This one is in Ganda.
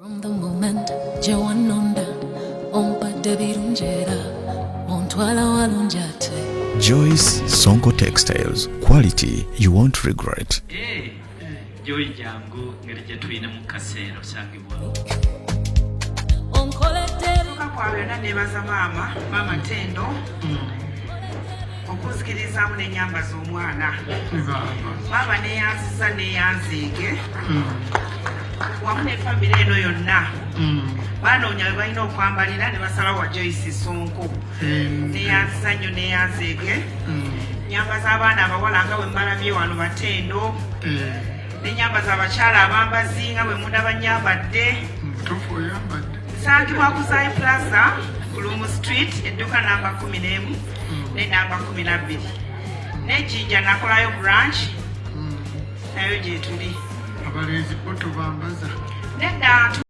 From the moment gye wannonda, ompadde birungi era ontwala walungi ate. Joyce Sonko Textiles. Quality you won't regret. Eh, Joy, jangu, ngeri gye tulina mu kaseera osangibwa. Onkoledde. Okuka kwa byonna, nebaza maama Tendo okunzikirizaamu n'ennyambaza omwana. Maama, neyanziza, neyanzeege wamu ne famire eno yonna. Banoonya we balina okwambalira ne basala wa Joyce Sonko. Neyanziza nnyo, neyanzeege. Nyambaza abaana abawala nga bwe mbalabye wano, Batendo, nenyambaza abakyala abambazi nga bwe mundaba nyambadde. Mutuufu, oyambadde. Nsangibwa ku Zai Plaza, Lumu Street, edduka namba 11 ne namba 12. Nejinja nakolayo branch, nayo gyetuli. Abalenzi bo tobambaza? Nedda.